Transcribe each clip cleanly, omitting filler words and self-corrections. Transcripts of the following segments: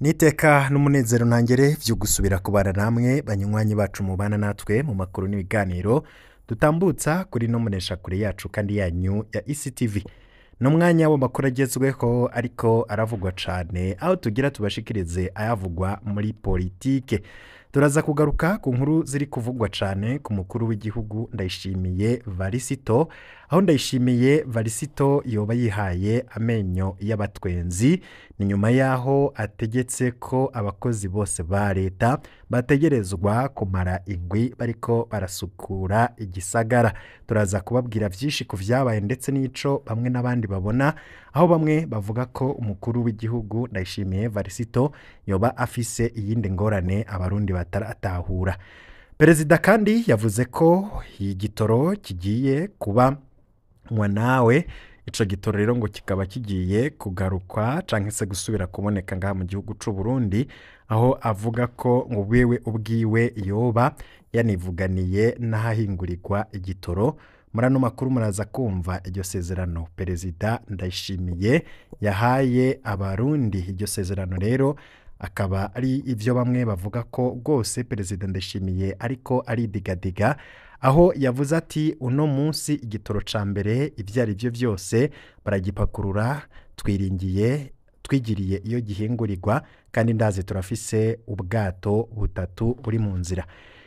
Niteka n'umunezero ntangere vyo gusubira kubana namwe banywanyi bacu mubana natwe mu makuru n'ibiganiro dutambutsa kuri no munesha kure yacu kandi yanyu ya ECTV. N'umwanya w'amakuru agezweho ariko aravugwa cane, aho tugira tubashikirize ayavugwa muri politike. Turaza kugaruka ku nkuru ziri kuvugwa cane ku mukuru w'igihugu Ndayishimiye Varisito, aho Ndayishimiye Varisito yoba yihaye amenyo y'abatwenzi. Ni nyuma yaho ategetse ko abakozi bose ba leta bategerezwa kumara indwi bariko barasukura igisagara. Turaza kubabwira vyinshi ku vyabaye ndetse n'ico bamwe n'abandi babona, aho bamwe bavuga ko umukuru w'igihugu Ndayishimiye Varisito yoba afise iyindi ngorane abarundi bataratahura. Perezida kandi yavuze ko igitoro kigiye kuba nawe, ico gitoro rero ngo kikaba kigiye kugarukwa canke se gusubira kuboneka ngaha mu gihugu c'u Burundi, aho avuga ko ngo wewe ubwiwe yoba yanivuganiye n'ahahingurirwa igitoro. Muri ano makuru muraza kumva iryo sezerano Perezida Ndayishimiye yahaye abarundi. Iryo sezerano rero akaba ari ivyo bamwe bavuga ko rwose Perezida Ndayishimiye ariko aridigadiga, aho yavuze ati uno munsi igitoro ca mbere ivyo ari vyo vyose baragipakurura, twiringiye twigiriye iyo gihingurirwa, kandi ndazi turafise ubwato butatu buri mu nzira.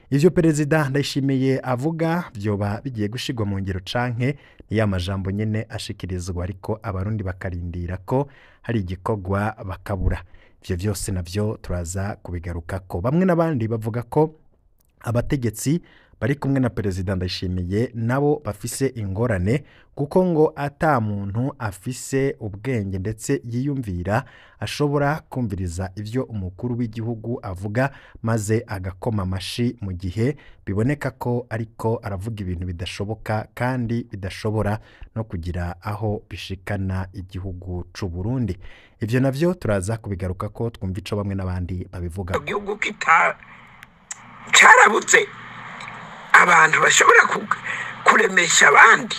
Ivyo Perezida Ndayishimiye avuga vyoba bigiye gushirwa mu ngiro canke ni ya majambo nyene ashikirizwa, ariko abarundi bakarindira ko hari igikorwa bakabura. Ivyo vyose navyo turaza kubigarukako. Bamwe n'abandi bavuga ko abategetsi bari kumwe na Perezida Ndayishimiye nabo bafise ingorane, kuko ngo ata muntu afise ubwenge ndetse yiyumvira ashobora kumviriza ivyo umukuru w'igihugu avuga maze agakoma amashi, mu gihe biboneka ko ariko aravuga ibintu bidashoboka kandi bidashobora no kugira aho bishikana igihugu c'u Burundi. Ivyo navyo turaza kubigaruka ko twumva ico bamwe n'abandi babivuga. Igihugu carabutse abantu bashobora kuremesha abandi.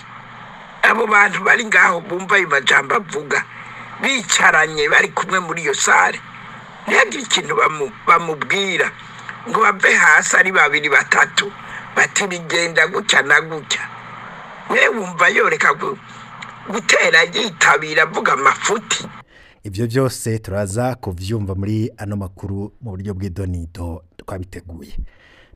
Abo bantu bari ngaho bumva ayo majambo avuga, bicaranye bari kumwe muri iyo sare, ntihagire ikintu bamubwira ngo bave hasi ari babiri batatu bati bigenda gutya na gutya. We wumva yoreka gutera yitabira avuga amafuti. Ivyo vyose turaza kuvyumva muri ano makuru mu buryo bw'idonido twabiteguye.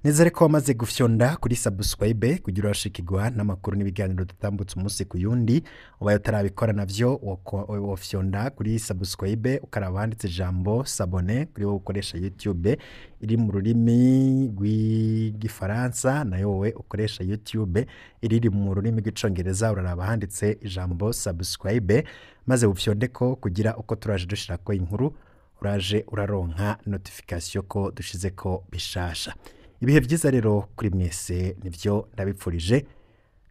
Nizere ko wamaze gufyonda kuri subscribe kugira urashikirwa n'amakuru n'ibiganiro dutambutse umunsi ku yundi. Ubaye utarabikora navyo wofyonda kuri subscribe ukaraba handitse ijambo s'abonner kuri wowe ukoresha YouTube iri mu rurimi rw'igifaransa, nayo wowe ukoresha YouTube iri mu rurimi rw'icongereza uraraba handitse ijambo subscribe maze ufyonde ko kugira uko turaje dushirako inkuru uraje uraronka notification ko dushizeko bishasha. Ibihe vyiza rero kuri mwese nivyo ndabipfurije.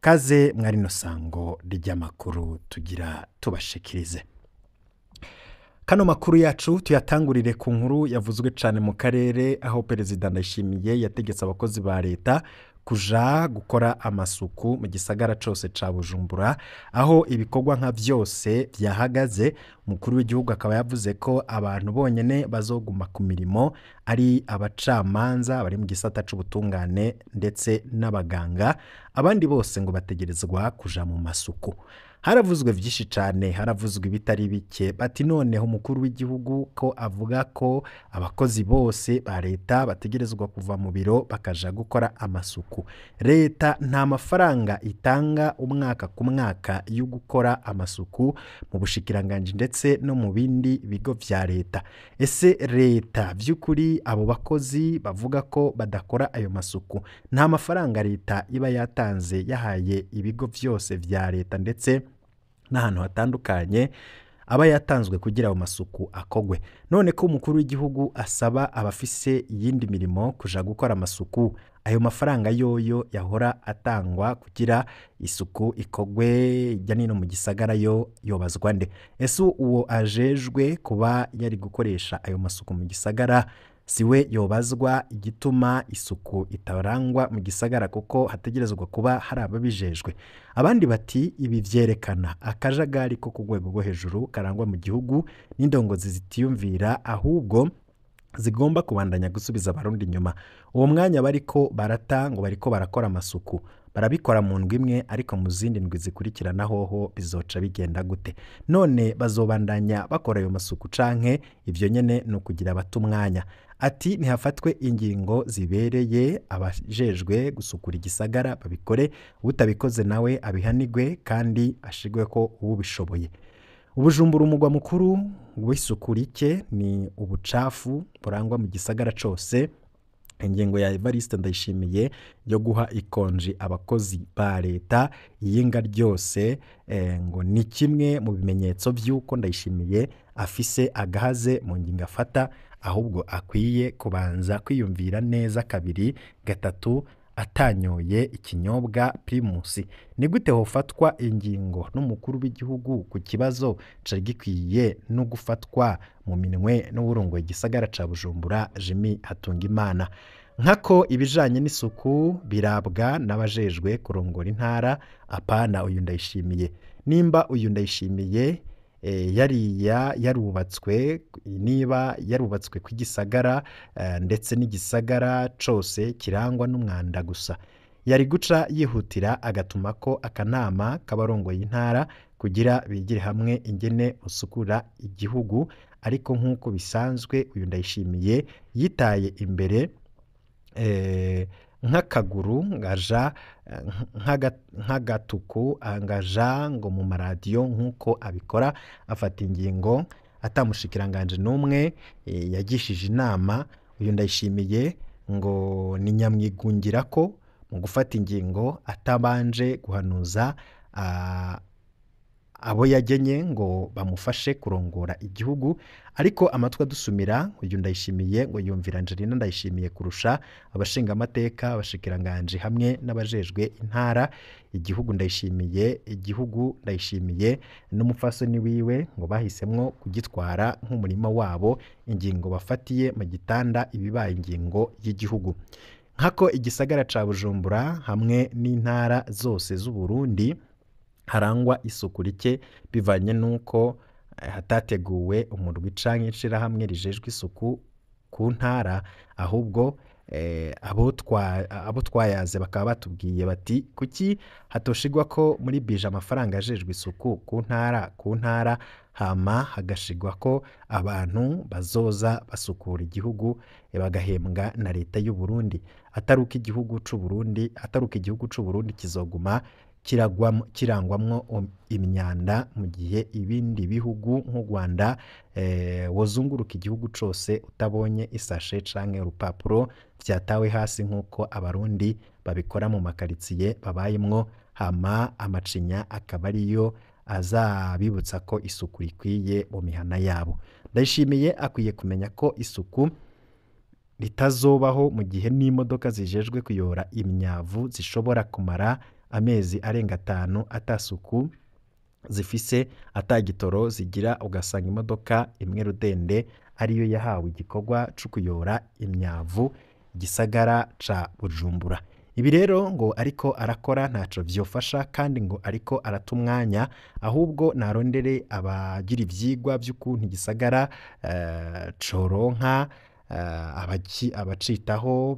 Kaze mwari no sango ry'amakuru tugira tubashikirize. Kano makuru yacu tuyatangurire ku nkuru yavuzwe cane mu karere, aho Perezida Ndayishimiye yategetse abakozi ba leta kuja gukora amasuku mu gisagara cose ca Bujumbura, aho ibikorwa nka vyose vyahagaze. Umukuru w'igihugu akaba yavuze ko abantu bonyene bazoguma ku mirimo ari abacamanza bari mu gisata c'ubutungane ndetse n'abaganga, abandi bose ngo bategerezwa kuja mu masuku. Haravuzwe vyinshi cane, haravuzwe ibitari bike. Bati noneho umukuru w'igihugu ko avuga ko abakozi bose ba leta bategerezwa kuva mu biro bakaja gukora amasuku. Leta nta mafaranga itanga umwaka ku mwaka yo gukora amasuku mu bushikiranganji ndetse no mu bindi bigo vya leta. Ese leta vy'ukuri abo bakozi bavuga ko badakora ayo masuku, nta mafaranga leta iba yatanze yahaye ibigo vyose vya leta ndetse n'ahantu hatandukanye aba yatanzwe kugira ayo masuku akogwe? None ko umukuru w'igihugu asaba abafise iyindi mirimo kuja gukora amasuku, ayo mafaranga yoyo yahora atangwa kugira isuku ikogwe hirya no hino mu gisagara yo yobazwa nde? Ese uwo ajejwe kuba yari gukoresha ayo masuku mu gisagara siwe yobazwa igituma isuku itarangwa mu gisagara, kuko hategerezwa kuba hari ababijejwe? Abandi bati ibi vyerekana akajagari ko ku rwego rwo hejuru karangwa mu gihugu n'indongozi zitiyumvira, ahubwo zigomba kubandanya gusubiza Abarundi inyuma. Uwo mwanya bariko barata ngo bariko barakora amasuku, barabikora mu ndwi imwe, ariko mu zindi ndwi zikurikirana hoho bizoca bigenda gute? None bazobandanya bakora ayo masuku canke ivyo nyene ni ukugira bata umwanya? Ati ntihafatwe ingingo zibereye, abajejwe gusukura igisagara babikore, utabikoze nawe abihanigwe kandi ashigwe ko uwubishoboye. Ubujumbura umugwa mukuru w'isuku rike ni ubucafu burangwa mu gisagara cose. Ingingo ya Evariste Ndayishimiye yo guha ikonji abakozi ba leta iyinga ryose ngo ni kimwe mu bimenyetso vy'uko Ndayishimiye afise agahaze mu ngingo afata, ahubwo akwiye kubanza kwiyumvira neza kabiri gatatu atanyoye ikinyobwa Primus. Ni gute hofatwa ingingo n'umukuru w'igihugu ku kibazo cari gikwiye no gufatwa mu minwe n'uwurongoye igisagara ca Bujumbura Jimmy Hatungimana? Nkako ibijanye n'isuku birabwa n'abajejwe kurongora intara, apana uyu Ndayishimiye. Nimba uyu Ndayishimiye yariya yarubatswe, niba yarubatswe kw'igisagara ndetse n'igisagara cose kirangwa n'umwanda gusa, yari guca yihutira agatuma ko akanama k'abarongoye intara kugira bigire hamwe ingene usukura igihugu. Ariko nk'uko bisanzwe uyu Ndayishimiye yitaye imbere nk'akaguru ngaja nk'agatuku angaja ngo mu maradiyo nk'uko abikora, afata ingingo atamushikiranganje n'umwe yagishije inama. Uyu Ndayishimiye ngo ni nyamwigungira ko mu gufata ingingo atabanje guhanuza abo yagenye ngo bamufashe kurongora igihugu. Ariko amatwi adusumira uyu Ndayishimiye ngo yumvira Angelina Ndayishimiye kurusha abashingamateka, abashikiranganje hamwe n'abajejwe intara. Igihugu Ndayishimiye, igihugu Ndayishimiye n'umupfasoni wiwe ngo bahisemwo kugitwara nk'umurima wabo, ingingo bafatiye mu gitanda ibibaye ingingo y'igihugu. Nkako igisagara ca Bujumbura hamwe n'intara zose z'u Burundi harangwa isuku rike bivanye n'uko hatateguwe umurwi canke ishirahamwe rijejwe isuku ku ntara, ahubwo abo twayaze bakaba batubwiye bati kuki hatoshigwa ko muri bije amafaranga ajejwe isuku ku ntara ku ntara, hama hagashigwa ko abantu bazoza basukura igihugu bagahembwa na leta y'u Burundi. Ataruka igihugu c'u Burundi, ataruka igihugu c'u Burundi kizoguma kirangwamwo imyanda, mu gihe ibindi bihugu nk'u Rwanda wozunguruka igihugu cose utabonye isashe canke urupapuro vyatawe hasi nk'uko Abarundi babikora mu makaritsiye babayemwo, hama amacinya akaba ariyo azabibutsa ko isuku rikwiye mu mihana yabo. Ndayishimiye akwiye kumenya ko isuku ritazobaho mu gihe n'imodoka zijejwe kuyora imyavu zishobora kumara amezi arenga 5 atasuku zifise, atagitoro zigira, ugasanga imodoka imwe rudende ariyo yahawe igikorwa co kuyora imyavu igisagara ca Bujumbura. Ibi rero ngo ariko arakora ntaco vyofasha, kandi ngo ariko arata umwanya, ahubwo narondere abagira ivyigwa vy'ukuntu igisagara coronka abacitaho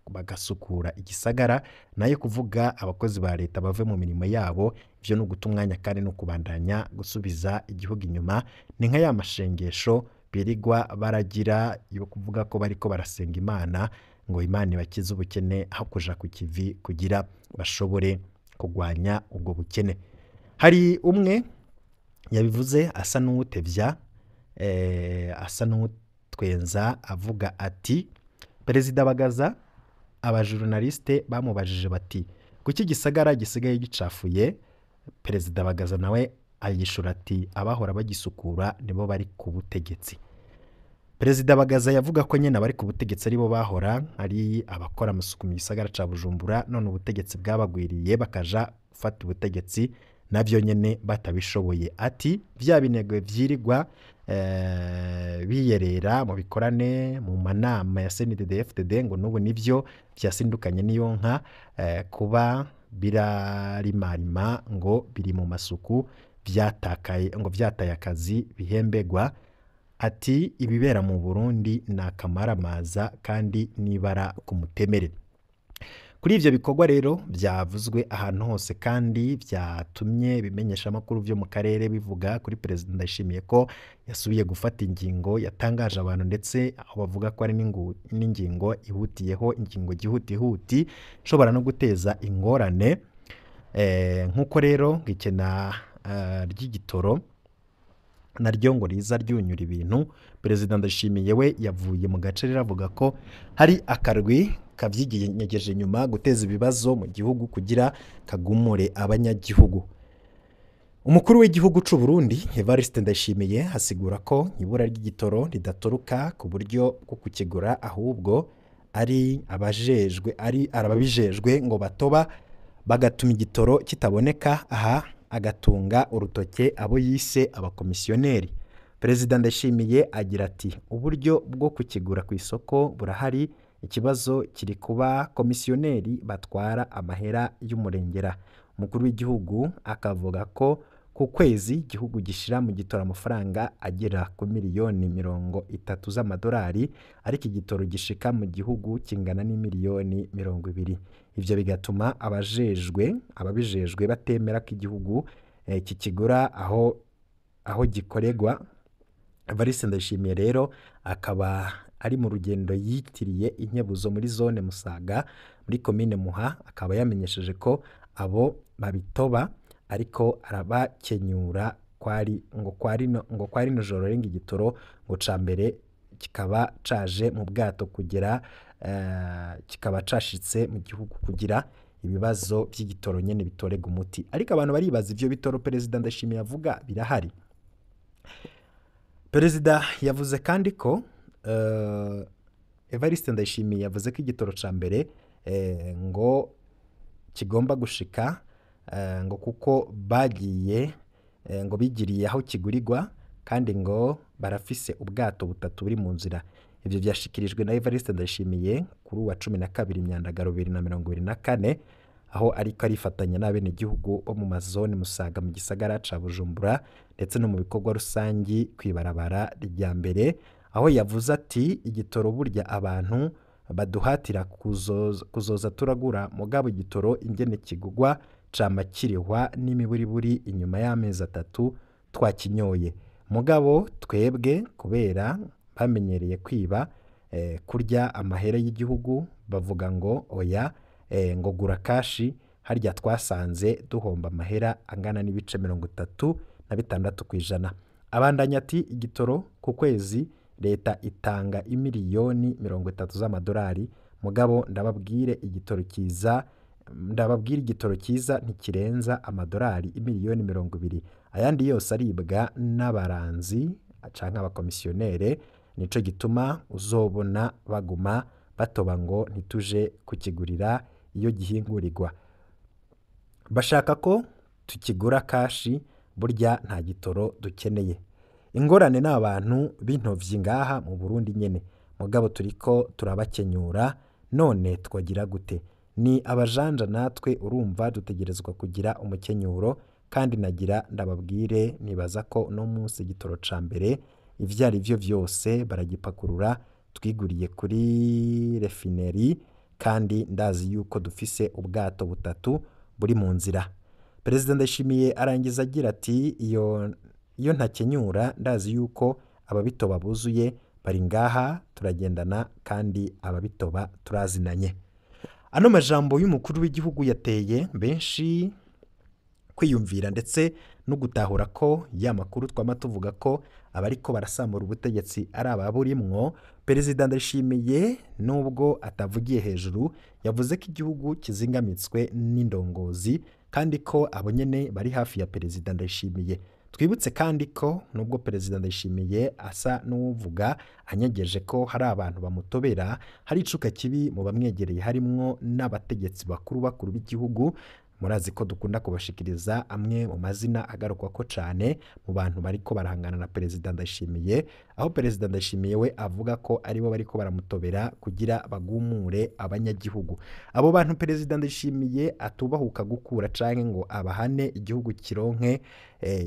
bagasukura igisagara, nayo kuvuga abakozi ba leta bave mu mirimo yabo, ivyo ni uguta umwanya kandi no kubandanya gusubiza igihugu inyuma. Ni nka ya mashengesho birigwa baragira yo kuvuga ko bariko barasenga Imana ngo Imana ibakize ubukene, aho kuja ku kivi kugira bashobore kugwanya ubwo bukene. Hari umwe yabivuze asa n'uwutevya, asa n'uwutwenza, avuga ati Perezida Bagaza, abajournaliste bamubajije bati kuki igisagara gisigaye gicafuye? Perezida Bagaza nawe ayishura ati abahora bagisukura nibo bari ku butegetsi. Perezida Bagaza yavuga ko nyene abari ku butegetsi aribo bahora ari abakora amasuku mu gisagara ca Bujumbura, none ubutegetsi bwabagwiriye bakaja gufata ubutegetsi navyo nyene batabishoboye. Ati vya binego vyirigwa biyerera mu bikorane mu manama ya CNDD-FDD ngo nubu nivyo vyasindukanye n'iyo nka kuba birarimarima ngo biri mu masuku vyatakaye, ngo vyataye akazi bihembegwa. Ati ibibera mu Burundi ni akamaramaza kandi n'ibara ku mutemere. Kuri ivyo bikorwa rero byavuzwe ahantu hose kandi byatumye bimenyeshamakuru vyo mu karere bivuga kuri Perezida Ndayishimiye ko yasubiye gufata ingingo yatangaje abantu, ndetse aho bavuga ko ari n'ingingo ihutiyeho, ingingo gihutihuti ishobora no guteza ingorane. Nk'uko rero ngo ikena ry'igitoro naryo ngo riza ryunyura ibintu. Perezida Ndayishimiye we yavuye mu gace rero avuga ko hari akarwi kavyigenyegeje inyuma guteza ibibazo mu gihugu kugira kagumure abanyagihugu. Umukuru w'igihugu c'u Burundi Evariste Ndayishimiye asigura ko ibura ry'igitoro ridaturuka ku buryo bwo kukigura, ahubwo ari abajejwe, ari ababijejwe ngo batoba bagatuma igitoro kitaboneka. Aha agatunga urutoke abo yise abakomisiyoneri. Perezida Ndayishimiye agira ati uburyo bwo kukigura ku isoko burahari, ikibazo kiri kuba komisiyoneri batwara amahera y'umurengera. Umukuru w'igihugu akavuga ko ku kwezi igihugu gishira mu gitoro amafaranga agera ku miliyoni 30 z'amadolari, ariko igitoro gishika mu gihugu kingana n'imiliyoni 20. Ivyo bigatuma ababijejwe batemera ko igihugu kikigura aho gikoregwa. Evariste Ndayishimiye rero akaba ari mu rugendo yitiriye inkebuzo muri zone Musaga muri komine Muha, akaba yamenyesheje ko abo babitoba ariko arabakenyura ngo kwari no joro renga igitoro ngo ca mbere kikaba caje mu bwato kugera kikaba cashitse mu gihugu kugira ibibazo by'igitoro nyene bitorega umuti. Ariko abantu baribaza ivyo bitoro Perezida Ndayishimiye avuga birahari. Perezida yavuze kandi ko Evariste Ndayishimiye yavuze ko igitoro ca mbere ngo kigomba gushika ngo kuko bagiye ngo bigiriye aho kigurirwa, kandi ngo barafise ubwato butatu buri mu nzira. Ivyo vyashikirijwe na Evariste Ndayishimiye kuri uwa 12 Myandagaro 2024, aho ariko arifatanya n'abenegihugu bo mu mazone Musaga mu gisagara ca Bujumbura ndetse no mu bikorwa rusangi kw'ibarabara rya mbere, aho yavuze ati igitoro burya abantu baduhatira kuzoza turagura, mugabo igitoro ingene kigugwa cama kirihwa n'imiburiburi inyuma y'amezi 3 twakinyoye. Mugabo twebwe kubera bamenyereye kwiba kurya amahera y'igihugu bavuga ngo oya, ngo gura kashi, harya twasanze duhomba amahera angana n'ibice 36%. Abandanya ati igitoro ku kwezi leta itanga imiliyoni 30 z'amadolari, mugabo ndababwire igitoro kiza, ndababwira igitoro kiza ntikirenza amadolari imiliyoni 20, ayandi yose aribwa n'abaranzi canke abakomisiyonere. Nico gituma uzobona baguma batoba ngo ntituje kukigurira iyo gihingurirwa, bashaka ko tukigura kashi, burya nta gitoro dukeneye. Ingorane n'abantu b'intovyi ngaha mu Burundi nyene, mugabo turiko turabakenyura, none twagira gute? Ni abajanja natwe urumva dutegerezwa kugira umukenyuro. Kandi nagira ndababwire, nibaza ko no munsi igitoro ca mbere ivyo ari vyo vyose baragipakurura twiguriye kuri refineri, kandi ndazi yuko dufise ubwato butatu buri mu nzira. Perezida Ndayishimiye arangiza agira ati iyo ntakenyura ndazi yuko ababitoba buzuye bari ngaha, turagendana kandi ababitoba turazinanye. Ano majambo y'umukuru w'igihugu yateye benshi kwiyumvira ndetse no gutahura ko ya makuru twama tuvuga ko abariko barasamura ubutegetsi ari ababurimwo. Perezida Ndayishimiye nubwo atavugiye hejuru yavuze ko igihugu kizingamitswe n'indongozi, kandi ko abo nyene bari hafi ya Perezida Ndayishimiye. Twibutse kandi ko nubwo Perezida Ndayishimiye asa n'uwuvuga anyegeje ko hari abantu bamutobera, hari icuka kibi mu bamwegereye harimwo n'abategetsi bakuru bakuru b'igihugu Murazi ko dukunda kubashikiriza amwe mu mazina agarukwa ko cane mu bantu bariko barahangana na Perezida Ndayishimiye, aho Perezida Ndayishimiye we avuga ko aribo bariko baramutobera kugira bagumure abanyagihugu. Abo bantu Perezida Ndayishimiye atubahuka gukura canke ngo abahane igihugu kironke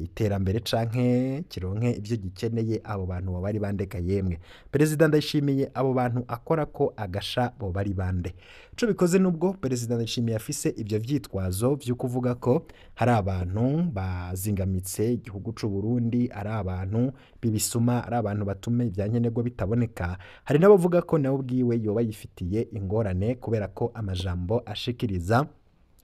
iterambere canke kironke ivyo gikeneye, abo bantu bo bari bandeka yemwe. Perezida Ndayishimiye abo bantu akora ko agasha bo bari bande. Ico bikoze nubwo Perezida Ndayishimiye afise ivyo vyitwazo vyo kuvuga ko hari abantu bazingamitse igihugu c'u Burundi, ari abantu b'ibisuma, ari abantu batume ivyankenerwa bitaboneka, hari n'abavuga ko nawe ubwiwe yoba yifitiye ingorane kubera ko amajambo ashikiriza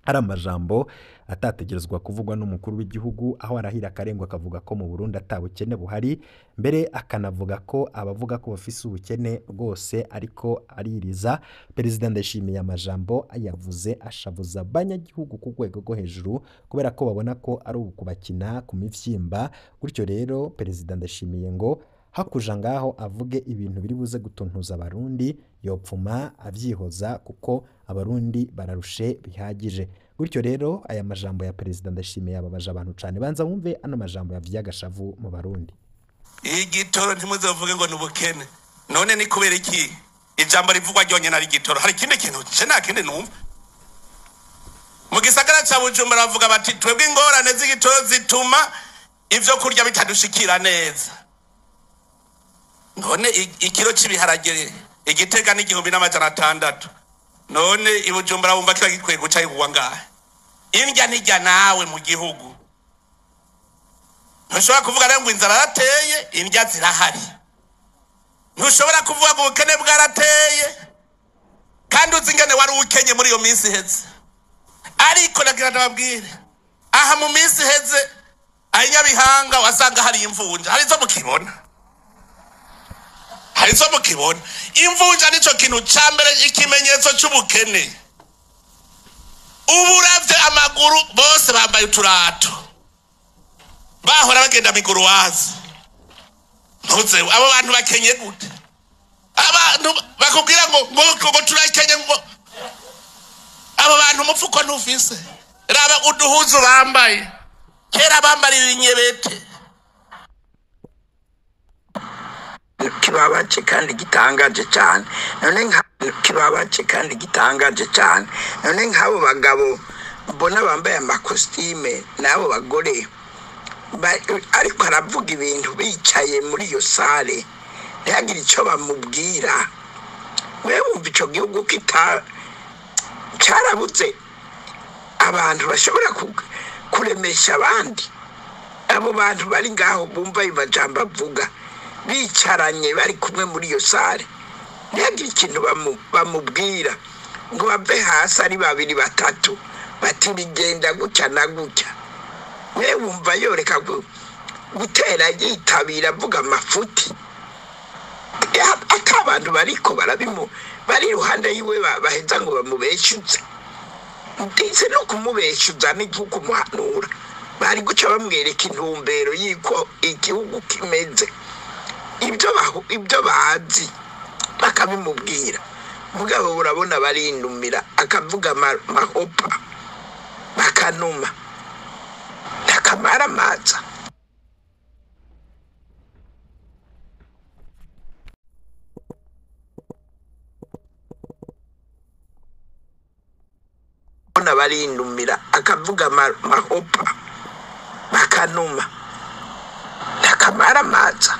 ari amajambo atategerezwa kuvugwa n'umukuru w'igihugu, aho arahira akarengwa akavuga ko mu Burundi ata bukene buhari, mbere akanavuga ko abavuga ko bafise ubukene rwose ariko aririza. Perezida Ndayishimiye amajambo ayavuze ashavuza abanyagihugu ku rwego rwo hejuru kubera ko babona ko ari ukubakina ku mivyimba. Gutyo rero Perezida Ndayishimiye ngo hakuja ngaho avuge ibintu biri buze gutuntuza abarundi, yopfuma avyihoza kuko abarundi bararushe bihagije. Gutyo rero aya majambo ya Perezida Ndayishimiye yababaje abantu cane. Banza wumve ano majambo yavye agashavu mu barundi. Igitoro ntimuzovuge ngo ni ubukene. None ni kubera iki ijambo rivugwa ryonyene ari igitoro? Hari ikindi kintu je nta kindi numva. Mu gisagara ca Bujumbura bavuga bati twebwe ingorane z'igitoro zituma ivyo kurya bitadushikira neza. None ikiro c'ibiharage igitega ni 1600. None i Bujumbura wumva kiba gikwiye guca kigurwa ngahe? Indya ntirya nawe mu gihugu. Ntushobora kuvuga rero ngo inzara yarateye, indya zirahari. Ntushobora kuvuga ngo ubukene bwarateye, kandi uzi ingene wari ukenye muri iyo minsi iheze. Ariko nagira ndababwire, aha mu minsi iheze, aho i Nyabihanga wasanga hari imvunja, hari izo mukibona. Hari izo mukibona. Imvunja nico kintu ca mbere, ikimenyetso c'ubukene. Ubu uravye amaguru bose bambaye uturato, bahora bagenda miguruwazi. Ntuze abo bantu bakenye gute? Abantu bakubwira ngo ngo ngo turakenye, ngo abo bantu umufuko ntufise. Raba uduhuzu bambaye, kera bambara ibinyebete. Kibabaje kandi gitangaje cyane. None nka kibabaje kandi gitangaje cyane. None nk'abo bagabo mbona bambaye amakositime n'abo bagore ariko aravuga ibintu bicaye muri iyo sale, ntihagire icyo bamubwira. Wewe wumva ico gihugu kita carabuze abantu bashobora kuremesha abandi. Abo bantu bari ngaho bumva ayo majambo avuga, bicaranye bari kumwe muri iyo sale, ntihagire ikintu bamubwira ngo bave hasi ari babiri batatu bati bigenda gutya na gutya. Wewe wumva yoreka gutera yitabira avuga amafuti, ata abantu bariko barabimu bari iruhande yiwe baheza ngo bamubeshuze. Ndetse no kumubeshuza ni nko kumuhanura, bari guca bamwereka intumbero y'uko igihugu kimeze, ibyo bazi bakabimubwira. Mugabo urabona barindumira akavuga mahopa bakanuma ntakamara amaza. Urabona barindumira akavuga mahopa bakanuma ntakamara amaza.